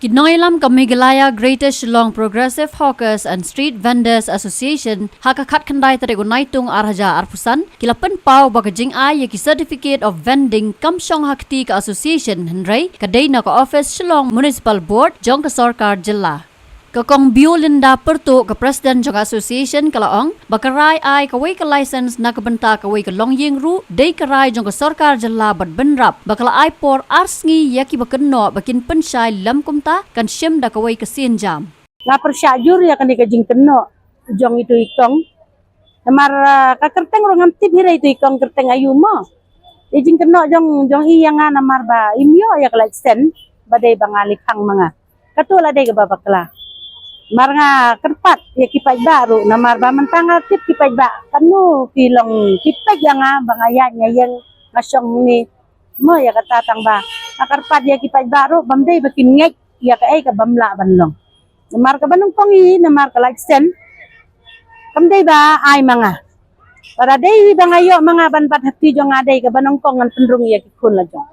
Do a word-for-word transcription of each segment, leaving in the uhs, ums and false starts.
Ki nongïalam ka Meghalaya Greater Shillong Progressive Hawkers and Street Vendors Association ha ka khatkhyndai tarik u Naitung ar hajar arphew san ki la pynpaw ba ka jingai ïa ki certificate of vending kam shong ha kti ka association, hynrei ka dei na ka office Shillong Municipal Board jong ka sorkar jylla. Ka Kong Biolinda Pyrtuh, ka president jong ka association, ka la ong ba ka rai ai kawei ka license na ka bynta kawei ka longïing ruh dei ka rai jong ka sorkar jylla bad bynrap ba ka la ai por ar sngi ïa kiba kynnoh ba kin pynshai lem kumta kan shim da kawei ka sienjam. Nga pyrshah jur ïa kane ka jingkynnoh jong itu i kong. Namar, ah, ka kyrteng ruh ngam tip hi re itu i kong kyrteng aïu mo. I jingkynnoh jong, jong i ïa nga namar ba im ïoh ïa ka license ba dei ba nga liphang ma nga. Kato la dei kaba bakla. Namar nga kyrpad ïa ki paidbah ruh namar ba mynta nga tip ki paidbah katno ki long ki peit ïa nga ba nga ïaid nga ïeng nga shong ni. Mo ïa kata tang ba nga kyrpad ïa ki paidbah ruh bym dei ba kin ngeit ïa kaei kaba ym lah ban long. Namar kaba nyngkong i namar ka license kam dei ba ai ma nga. Lada dei ba nga ïoh ma nga ban bat ha kti jong nga dei kaba nyngkong ngan pynrung ïa ki khun la jong.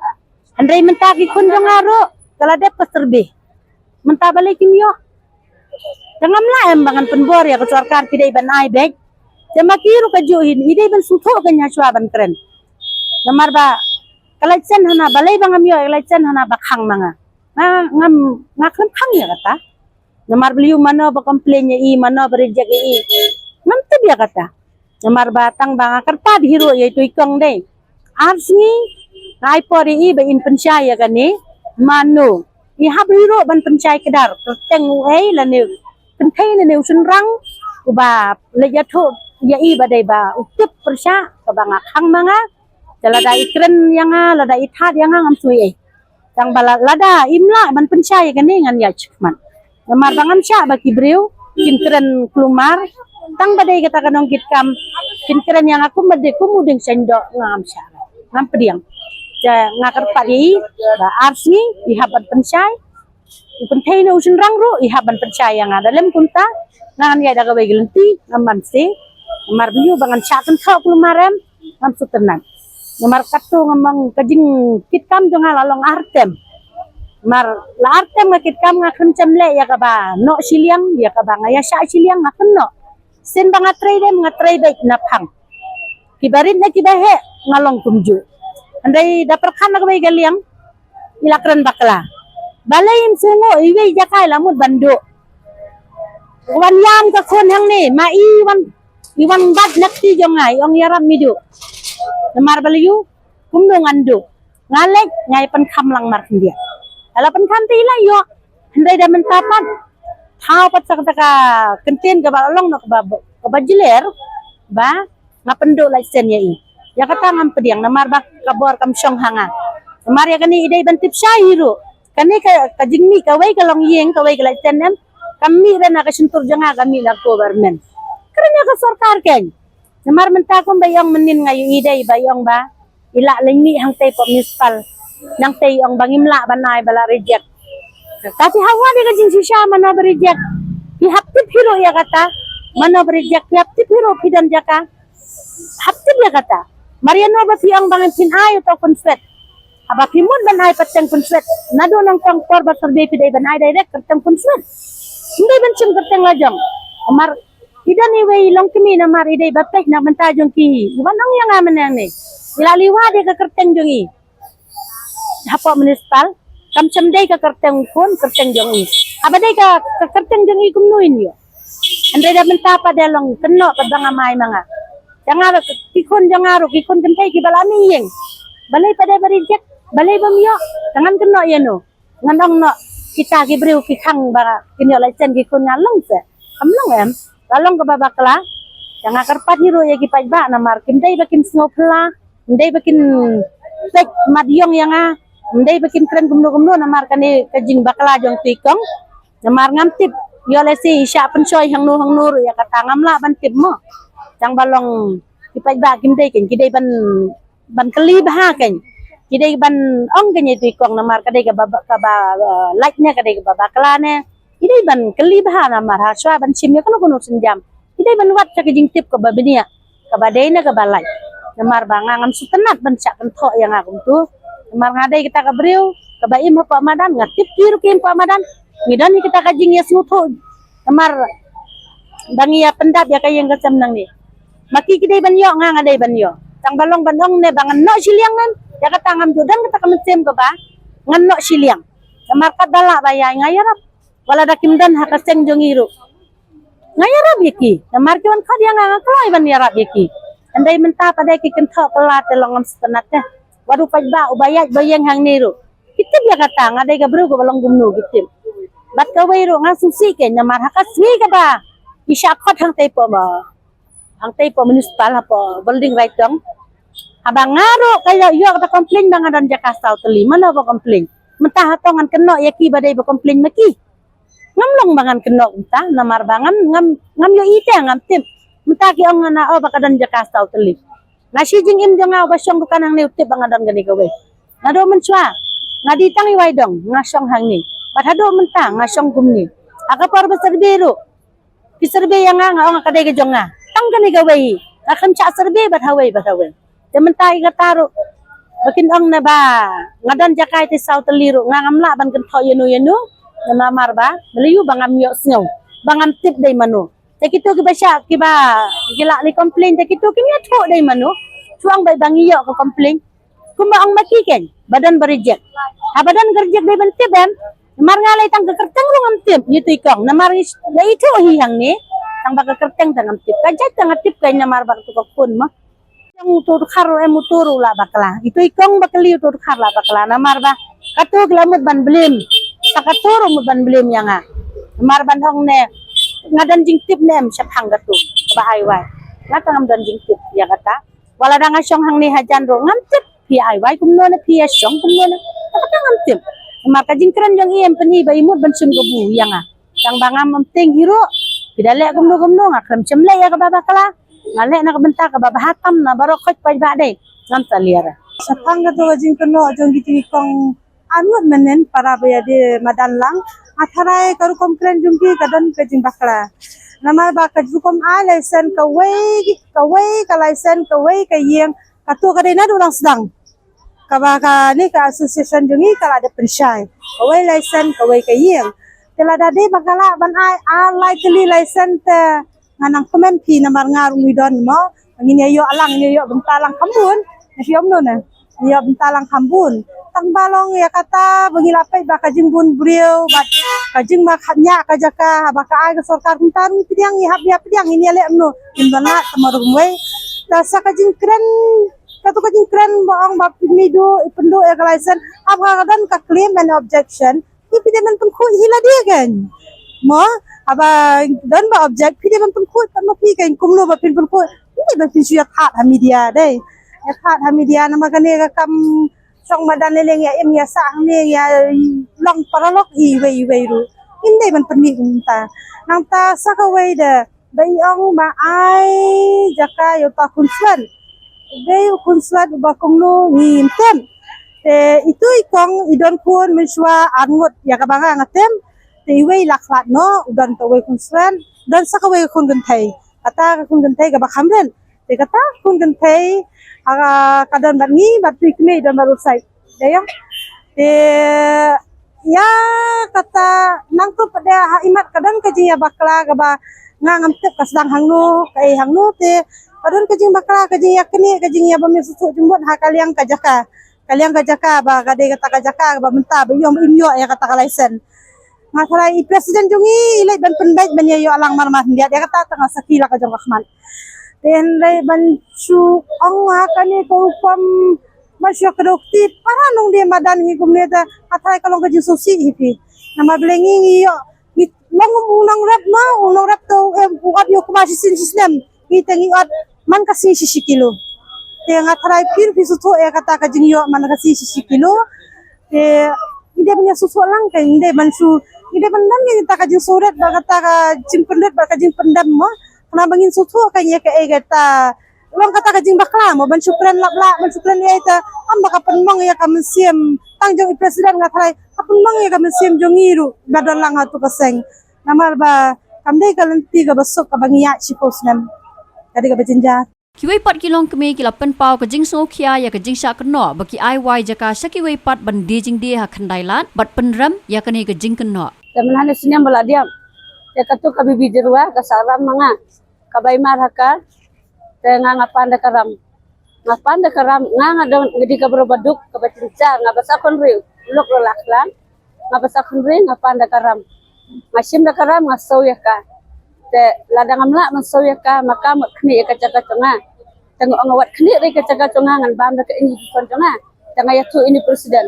Hynrei mynta ki khun jong nga ruh ka la dep ka survey. Mynta balei kim ïoh? Te ngam lah em ba ngan pynbor ïa ka sorkar ki dei ban ai beit. Te ma ki ruh kajuh hi i dei ban sngewthuh kein hashwa ban kren. Namar ba ka license hana balei ba ngam ïoh ïa ka license hana ba khang ma nga. Nga ngam nga khlem khang ïa kata. Namar balei mano ba complain ïa i mano ba reject ïa i. Ngam tip ïa kata. Namar ba tang ba nga kyrpad hi ruh ïa itu i kong dei. Ar sngi nga ai por ïa i ba in pynshai ïa kane mano. I hap hi ruh ban pynshai kdar kyrteng uei lane kynthei lane u shynrang uba leit ïathuh ïa i ba dei ba u tip pyrshah kaba nga khang ma nga. Te lada i kren ïa nga lada i thad ïa nga ngam sngew ei. Tang ba la- lada im lah ban pynshai ïa kane ngan ïa shikmat. Namar ba ngam shah ba ki briew kin kren kulmar. Tang ba dei kata ka nongkitkam kin kren ïa nga kum ba dei kum u dieng saiñdoh ngam shah. Ngam pdiang. Te nga kyrpad ïa i ba ar sngi i hap ban pynshai. U kynthei ne u shynrang ruh i hap ban pynshai ïa nga da lem kumta. Ngan ïaid da kawei ka lynti ngam ban se. Namar ba ïoh ba ngan shah kynthoh kulmar em. Ngam sngewtynnat. Namar katto ngam ong ka jingkitkam jong nga la long ar term. Namar la ar term nga kitkam nga khlem shym leh ïa kaba noh shiliang ïa kaba nga ïa shah shiliang nga khlem noh. Sien ba nga trei dem nga trei beit na phang. Kiba rit ne kiba heh nga long kumjuh. Hynrei da pyrkhat na kawei ka liang i la kren bakla. Balei im sngew iwei jaka i la mut ban duh. Wan ïam ka khun hangne ma i wan i wan bat na kti jong nga i ong ïarap mi duh. Namar balei ïoh kumno ngan duh. Nga leit nga ïa pynkham lang markhyndiat. Ala pynkham te i la ïoh. Hynrei da mynta pat thaw pat sa kata ka kyntien kaba long na kaba kaba jler ba nga pynduh license ïa i. Ïa kata ngam pdiang namar ba ka bor kam shong ha nga. Namar ïa kane i dei ban tip shai hi ruh. Kane ka ka jingmih kawei ka longïing kawei ka license em. Kam mih re na ka shyntur jong nga ka mih na ka government. Kren ïa ka sorkar kein. Namar mynta kum ba i ong mynnin nga ïohi dei ba i ong ba i lah leit mih hangtei pop municipal. Nangtei i ong ba ngim lah ban ai ba la reject. Ka phi hap wad ïa ka jingshisha mano ba reject. Phi hap tip hi ruh ïa kata. Mano ba reject phi hap tip hi ruh phi don jaka. Hap tip ïa kata. Mar ïano ba phi ong ba ngin phin ai uto u pynswet. Haba phi mut ban ai kyrteng pynswet. Naduh nyngkong por ba survey phi dei ban ai direct kyrteng pynswet. Ym dei ban shim kyrteng la jong. Mar i don iwei i longkmie namar i dei ba peit na bynta jong ki. I wan ong ïa nga mynne ne. I la liwa dei ka kyrteng jong i. Hapoh municipal kam shym dei ka kyrteng u khun kyrteng jong i. Haba dei ka ka kyrteng jong i kumno in ïoh. Hynrei da mynta pat da long kynnoh pat ba nga mai ma nga. Te nga ruh ki khun jong nga ruh ki khun kynthei kiba la mih ïing. Balei pat da ba reject balei bym ïoh. Te ngan kynnoh ïa no. Ngan ong noh kita ki briew ki khang ba kin ïoh license ki khun nga long se. Kam long em. La long kaba bakla. Te nga kyrpad hi ruh ïa ki paidbah namar kim dei ba kin sngew phylla. Ym dei ba kin peit mat ïong ïa nga. Ym dei ba kin kren kumno kumno namar kane ka jingbakla jong tu i kong. Namar ngam tip ïoh lehse i shah pynshoi hangno hangno ruh ïa kata ngam lah ban tip mo. Tang ba long ki paidbah kim dei kein ki dei ban ban kylli bha kein. Ki dei ban ong kein ïa tu i kong namar ka dei kaba kaba, eh, lait ne ka dei kaba bakla ne. Ki dei ban kylli bha namar ha shuwa ban shim ïa kano kano sienjam ki dei ban wad sha ka jingtip kaba bniah kaba dei ne kaba lait. Namar ba nga ngam sngewtynnat ban shah kynthoh ïa nga kumtu. Namar nga dei kata ka briew Kaba im hapoh madan, nga tip ki ruh ki im hapoh madan. Ngi don ïa kita ka jingïasngewthuh. Namar ba ngi ïa pyndap ïa ka ïing ka sem nangne. Ma ki ki dei ban ïoh, nga nga dei ban ïoh. Tang ba long ban ong ne ba ngan noh shiliang ngan. Ïa kata ngam ju don kata ka mynsiem kaba ngan noh shiliang. Namar katba lah ba ïa nga ïarap. Wat la da kim don ha ka seng jong ngi ruh. Nga ïarap ïa ki. Namar ki wan khot ïa nga, nga kloi ban ïarap ïa ki. Hynrei mynta pat de ki kynthoh kylla te long ngam sngewtynnat te. Wat u paidbah uba ïaid ba ïeng hangne ruh. Ki tip ïa kata, nga dei ka briew kaba long kumno ki tip. Bad kawei ruh nga sngewsih kein namar ha ka sngi kaba i shah khot hangtei hapoh ma, hangtei hapoh municipal hapoh building Raitong. Haba nga ruh ka ïoh, ïoh kata complain ba nga don jaka saw tylli, mano ba complain? Mynta hato ngan kynnoh ïa ki ba dei ba complain ma ki? Ngam long ba ngan kynnoh mynta, namar ba ngam, ngam, ngam ïohi te, ngam tip. Mynta ki ong nga na, oh, ba ka don jaka saw tylli. Nga shi jingim jong nga uba shong dukan hangne u tip ba nga don kane kawei. Naduh mynshuwa nga dei tang i Waidong, nga shong hangne. Bad haduh mynta nga shong kumne. Ha ka por ba survey ruh, ki survey ïa nga, nga ong ka dei ka jong nga. Tang kane kawei hi. Nga khlem shah survey bad hawei bad hawei. Te mynta ïa kata ruh ba kin ong na ba nga don jaka ïa te saw tylli ruh, nga ngam lah ban kynthoh ïano ïano. Namar ba mlei u ba ngam ïohsngew, ba ngam tip dei mano. Te kito kiba shah, kiba ki lah leh complain, te kito kim ïathuh dei mano. Shu ong ba ba ngi ïoh ka complain. Kumba ong ma ki kein, ba don ba reject. Haba don ka reject dei ban tip em? Namar nga lei tang ka kyrteng ruh ngam tip, ïa tu i kong. Namar ngi da ithuh hi hangne, tang ba ka kyrteng tang ngam tip. Ka jait tang nga tip kein namar ba tu ka phone ma. Yang utu dkhar ruh em, utu ruh lah bakla. Itu i kong ba kylli utu dkhar lah bakla. Namar ba katu ki la mut ban blame. Sa katu ruh mut ban blame ïa nga. Namar ban ong ne nga don jingtip ne em shaphang katu ba ai wai. Nga tang ngam don jingtip ïa kata. Wat la da nga shong hangne hajan ruh ngam tip phi ai wai kumno ne, phi ïa shong kumno ne. Nga tang ngam tip. Namar ka jingkren jong i em pyni ba i mut ban shim kabu ïa nga. Tang ba ngam, ngam tieng hi ruh. Phi da leh kumno kumno, nga khlem shym leh ïa kaba bakla. Nga leh na ka bynta kaba bha tam na baroh khoit paidbah dei. Ngam ta liar. Shaphang katu ka jingkynnoh jong kito ki kong arngut mynnin para ba ïadei madan lang. Nga tharai ka rukom kren jong ki ka don ka jingbakla. Namar ba ka rukom ai license kawei, kawei ka license, kawei ka ïing, katu ka dei naduh dang sdang. Kaba kane ka association jong ngi ka la dep pynshai. Kawei license, kawei ka ïing. Te lada dei ba ka lah ban ai ar lai tylli license te nga nang kmen phi namar nga ruh ngi don mo. Ngin ïa ïoh lang, ngin ïa ïoh bynta lang kham bun. Ngi ïoh bynta lang kham bun. Tang ba long ïa kata ba ngi la peit ba ka jingbun briew bad ka jingma khapngiah ka jaka ba ka ai ka sorkar kumta ngi pdiang, ngi hap ïa pdiang, ngin ïa leh kumno. Ngin ban lad tama ruh kumwei. Ta sa ka jingkren, katu ka jingkren ba ong ba pynduh, i pynduh ïa ka license. Haba ka don ka claim and objection, phi dei ban pynkhuid hi lade kein. Mo, haba don ba object, phi dei ban pynkhuid pat ma phi kein, kumno ba phin pynkhuid? Phi dei ban phin shu ïa khot ha media dei. Ïa khot ha media namar kane ka kam shong madan lei lei ïa im ïa sah hangne ïa long paralok iwei iwei ruh. Ngim dei ban pynmih kumta. Nangta sa kawei de, ba i ong ba ai jaka ïa uta u khun swet. Dei u khun swet uba kumno ngim tip. Te itu i kong i don khun mynshuwa arngut ïa kaba nga nga tip. Te iwei la khlad noh, u don ta uwei khun swet, don sa kawei khun kynthei. Kata ka khun kynthei kaba kham rit. Te kata ka khun kynthei, ha, ka don bad ngi, bad tu i kmie i don bad u sait. Dei ong. Te ïa kata nangtu pat de ha imat ka don ka jingïabakla kaba nga ngam tip ka sdang hangno, kaei hangno te ka don ka jingbakla, ka jingïaknieh, ka jingïabym ïasngewthuh jingmut ha ka liang ka jaka. Ka liang ka jaka ba ka dei kata ka jaka ba mynta ba ïoh im ïoh ïa kata ka license. Nga tharai i president jong ngi i leit ban pynbeit ban ïa ïoh lang marmar hyndiat ïa kata, tang nga sakhi la ka jong ka khmat. Te hynrei ban shu ong ha kane ka rukom ban shu kdew kti para nongdie madan hi kumne te nga tharai ka long ka jingsngewsih hi phi. Namar balei ngi ngi ïoh ngi long u nongrep ma, u nongrep te u em u ot ïa u kma shisien shisnem. Ngi te ngi ot man ka sngi shi shi kilo. Te nga tharai phi ruh phi sngewthuh ïa kata ka jingïoh man ka sngi shi shi kilo. Te ngi dei ban ïa sngewthuh lang ka, ngi dei ban shu, ngi dei ban don kata ka jingsngewrit bad kata ka jingpynrit bad ka jingpyndem mo. Khnang ba ngin sngewthuh ka ïa kaei kata long kata ka jingbakla mo, ban shu kren lap lap, ban shu kren ïa ita, am ba ka pynmong ïa ka mynsiem tang jong i president, nga tharai ka pynmong ïa ka mynsiem jong ngi ruh ba don lang ha tu ka seng. Namar ba kam dei ka lynti kaba suk kaba ngi ïaid shiphew snem. Ka dei kaba jynjar. Kiwei pat ki longkmie ki la pynpaw ka jingsngewkhia ïa ka jingshah kynnoh ba ki ai wai jaka sha kiwei pat ban die jingdie ha khyndai lad bad pynrem ïa kane ka jingkynnoh. Te mynhane sniam ba la diam. Te katu ka bibi jirwa ka sa ram ma nga. Ka bai mar ha ka. Te nga nga pan da ka ram. Nga pan da ka ram, nga nga dong nga di ka bro baduk, ka ba chinchar, nga ba sa khun ri, lok lo lak lang. Nga ba sa khun ri, nga pan da ka ram. Nga shim da ka ram, nga saw ïa ka. Te lada ngam lah ban saw ïa ka, ma ka mut khni ïa ka jaka jong nga. Te nga ong wat khni ïa ka jaka jong nga, ngan bam da ka ini ki khon jong nga. Te nga ïathuh ini president.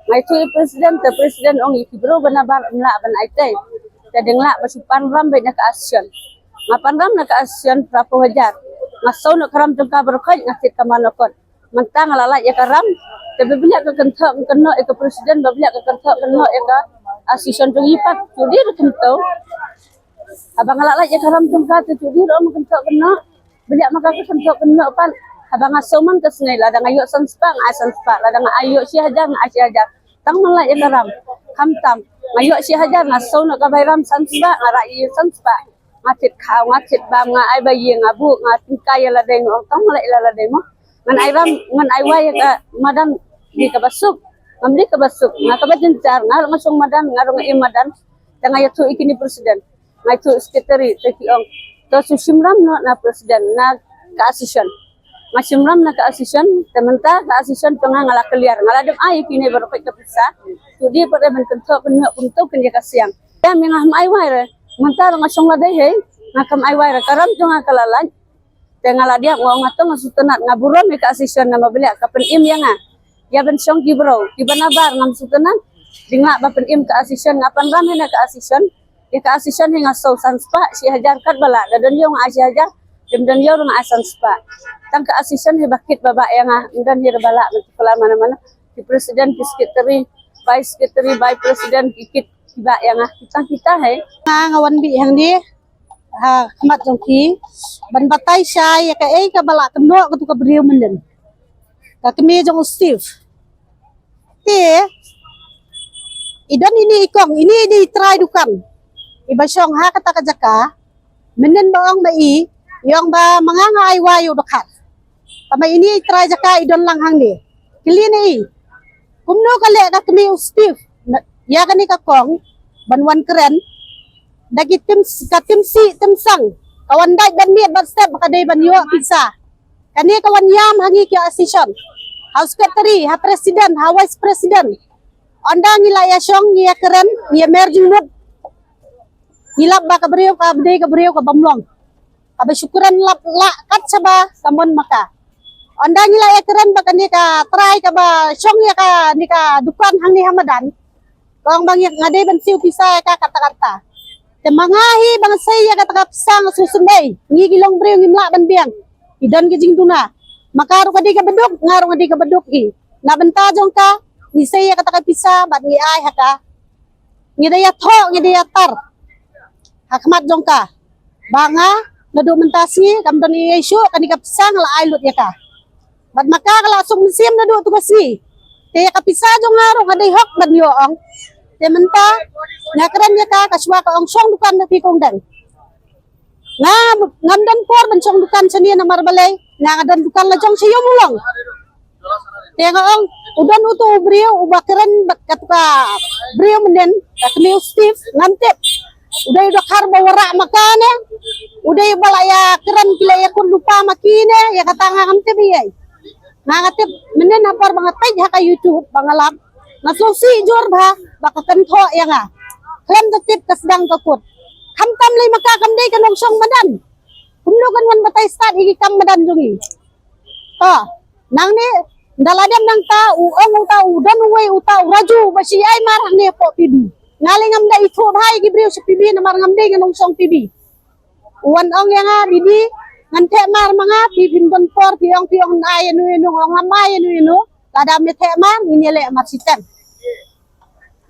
Nga ïathuh ini president, te president ong ïa ki bro ba nabar ym lah ban ai tei. Te dang lah ba shu pan ram beit na ka association. Nga pan ram na ka association phra phew hajar. Nga saw na ka ram jong ka baroh khoit nga thied ka manokot. Mynta nga la lait ïa ka ram. Te ba beliah ka kynthoh kynnoh ïa ka president, ba beliah ka kynthoh kynnoh ïa ka association jong ngi pat. Ju dei ruh kumto. Haba nga la lait ïa ka ram jong ka te ju dei ruh ym kynthoh kynnoh. Beliah ma ka ka kynthoh kynnoh pat. Haba nga saw man ka sngi, lada nga ïoh san spah nga ai san spah, lada nga ai ïoh shi hajar nga ai shi hajar. Tang man lait ïa ka ram. Khamtam nga ïoh shi hajar nga saw na ka bai ram san spah, nga rah ïa san spah. Nga thied khaw, nga thied bam, nga ai ba ïing, nga buh, nga tyngkai ïa lade, nga ong tang ma leh ïa lade mo. Ngan ai ram, ngan ai wai ïa ka madan, di ka ba suk. Ngam di ka ba suk, nga ka ba jynjar, nga ruh nga shong madan, nga ruh nga im madan. Te nga ïathuh ïa kine president, nga ïathuh secretary, te ki ong to shu shim ram noh na president na ka association. Nga shim ram na ka association, te mynta ka association to nga nga la clear, nga la dep ai ïa kine baroh ka pisa. Tu di pat ban kynthoh kynnoh kumto kan ïa ka siang. Te mynta ngam ai wai re. Mynta nga shong lade hei, nga kam ai wai re, ka ram jong nga ka la lait. Te nga la diap, nga ong nga to nga sngewtynnat, nga burom ïa ka association namar ba beliah ka pynim ïa nga. Ïa ban shong ki bro, ki ba nabar ngam sngewtynnat. Dang lah ba pynim ka association, nga pan ram hei na ka association. Ïa ka association hei nga saw san spah, shi hajar katba lah, da don ïew nga ai shi hajar, ym don ïew ruh nga ai san spah. Tang ka association hei ba kit ba bah ïa nga, ym don hei ruh ba lah ban tuklar mano mano. Ki president, ki secretary, vice secretary, vice president, ki kit ki bah ïa nga, kita kita hei. Nga nga wan bih hangne ha khmat jong ki ban batai shai ïa kaei kaba la kynnoh katu ka briew mynnin, ka kmie jong u Steve. Te i don ine i kong, ine ine i trai dukan, i ba shong ha kata ka jaka. Mynnin ba ong ba i, i ong ba ma nga nga ai wai ïa u dkhar. Tangba ine i trai jaka i don lang hangne. Kylli na i, kumno ka leh ka kmie u Steve ïa kane ka kong ban wan kren? Da ki tim, ka tim sih tim sang, ka wan dait ban miet ban step ba ka dei ban ïoh pisa. Kane ka wan ïam ha ngi ki association, ha u secretary, ha president, ha vice president. Ynda ngi la ïa shong, ngi ïa kren, ngi ïa mer jingmut, ngi lap ba ka briew ka dei ka briew ka bym long, ka ba shu kren lap lah kat shaba ka mon ma ka. Ynda ngi la ïa kren ba kane ka trai ka ba shong ïa kane ka dukan hangne ha madan, ka ong ba nga dei ban siew pisa ïa ka kata kata. Te ma nga hi ba nga sei ïa kata ka pisa nga sngewsynei, ngi ki long briew ngim lah ban biang. I don ki jingduna. Ma ka ruh ka dei ka baduk, nga ruh nga dei ka baduk hi. Na bynta jong ka ngi sei ïa kata ka pisa bad ngi ai ha ka. Ngi da ïathoh, ngi da ïatar ha khmat jong ka ba nga naduh mynta sngi kam don ei ei shuh, kane ka pisa nga la ai lut ïa ka. Bad ma ka ka la suk mynsiem naduh tu ka sngi. Te ïa ka pisa jong nga ruh nga dei hok ban ïoh ong. Te mynta nga kren ïa ka, ka shuwa ka ong shong dukan na phi kong dang. Nga ngam don por ban shong dukan shane namar balei nga nga don dukan la jong sha ïew Mulong. Te nga ong u don uto u briew uba kren bad katu ka briew mynnin, ka kmie u Steve, ngam tip. U dei u dkhar ba wanrah ma kane, u dei uba la ïa kren ki la ïa kut lypa ma kine, ïa kata nga ngam tip ei ei. Nga nga tip mynnin ha por ba nga peit ha ka YouTube ba nga lap, nga sngewsih jur bha ba ka kynthoh ïa nga. Khlem da tip ka sdang ka kut. Khamtam lei ma ka kam dei ka nongshong madan. Kumno kan wan batai stad ïa ki kam madan jong ngi? To, nangne, ynda la dep nangta, u ong uta, u don uwei uta, u Raju, ba shu ai mar hangne hapoh P B. Nga lei ngam da ithuh bha ïa ki briew sha P B namar ngam dei nga nongshong P B. U wan ong ïa nga, Didi, ngan theh mar ma nga, phi phim don por, phi ong, phi ong, ai ïa no ïa no, ong ngam ai ïa no ïa no, lada me theh mar, ngin ïa leh mar shiteng.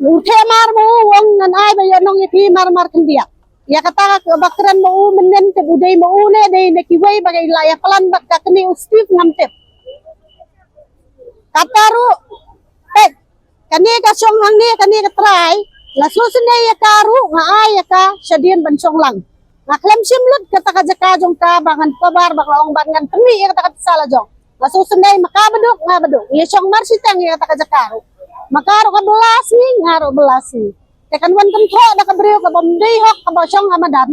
U theh mar ma u, u ong ngan ai ba ïoh nong ïa phi mar mar khyndiat. Ïa kata ka ba kren ma u mynnin te u dei ma u ne dei na kiwei ba ka la ïa plan bad ka kane u Steve ngam tip. Kata ruh, peit, kane ka shong hangne, kane ka trai, la sngewsynei ïa ka ruh nga ai ïa ka shadien ban shong lang. Nga khlem shim lut kata ka jaka jong ka ba ngan cover ba ka ong ba ngan pynmih ïa kata ka pisa la jong. Nga shu sngewsynei ma ka baduk nga baduk. Ïa shong mar shiteng ïa kata ka jaka ruh. Ma ka ruh ka bylla sngi nga ruh bylla sngi. Te kan wan kynthoh da ka briew kaba ym dei hok kaba shong ha madan.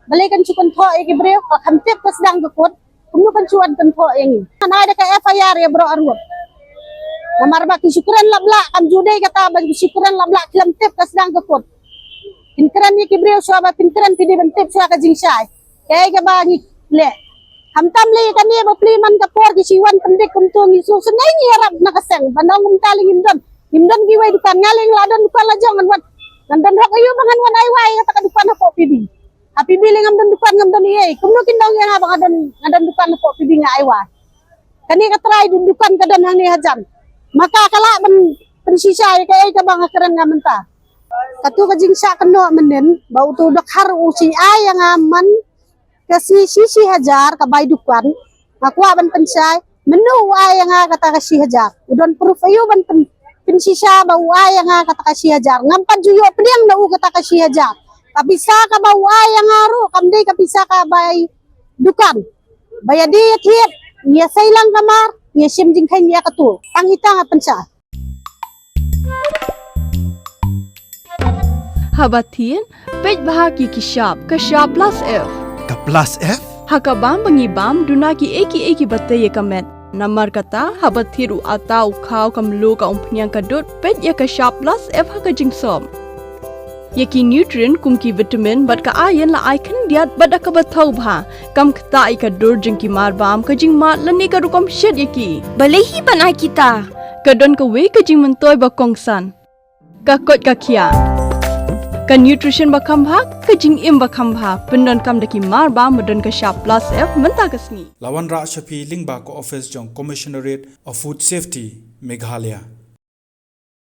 Balei kan shu kynthoh ïa ki briew ka kham tip ka sdang ka kut. Kumno kan shu wan kynthoh ïa ngi. Kan ai da ka F I R ïa baroh arngut. Namar ba ki shu kren lap lap kam ju dei kata ba ki shu kren lap lap khlem tip ka sdang ka kut. Phin kren ïa ki briew shuwa ba phin kren phi dei ban tip shuwa ka jingshai. Kaei kaba ngi leh. Khamtam lei kane ba plie man ka por ki shu wan pyndik kumto ngi sngewsynei ngi ïarap na ka seng ba nong kumta lei ngim don. Ngim don kiwei dukan nga lei nga la don dukan la jong ngan wan. Ngan don hok aïu ba ngan wan ai wai kata ka dukan hapoh P B. Ha P B lei ngam don dukan ngam don ei ei. Kumno kin ong ïa nga ba nga don nga don dukan hapoh P B nga ai wai. Kane ka trai dun dukan ka don hangne hajan. Ma ka ka lah ban pynshisha ïa kaei kaba nga kren nga mynta. Katu ka jingshah kynnoh mynnin ba utu u dokhar u shu ai ïa nga man ka shi shi shi hajar ka bai dukan. Nga kwah ban pynshai mynno u ai ïa nga kata ka shi hajar. U don proof aïu ban pyn pynshisha ba u ai ïa nga kata ka shi hajar. Ngam pat ju ïoh pdiang na u kata ka shi hajar. Ka pisa kaba u ai ïa nga ruh kam dei ka pisa ka bai dukan. Ba ïa dei ïa thied ïa sei lang ka mar ïa shim jingkheiñ ïa katu. Tang ita nga pynshai. Haba thied, peit bha ki ki shap, ka shap plus F. Ka plus F? Ha ka bam ba ngi bam, duna ki ei ki ei ki ba tei ïa ka met. Namar kata, haba thied u ata u khaw ka mluh ka umphniang ka dud, peit ïa ka shap plus F ha ka jingsop. Ïa ki nutrient kum ki vitamin bad ka iron la ai khyndiat bad da kaba thaw bha. Kam ktah ïa ka dur jong ki mar bam, ka jingmad lane ka rukom shet ïa ki. Balei hi ban ai kita? Ka don kawei ka jingmyntoi ba kongsan. Ka koit ka khiah. Ka nutrition ba kham bha, ka jingim ba kham bha. Pyndonkam da ki mar bam ba don ka shap plus F mynta ka sngi. La wanrah sha phi lyngba ka office jong Commissionerate of Food Safety, Meghalaya.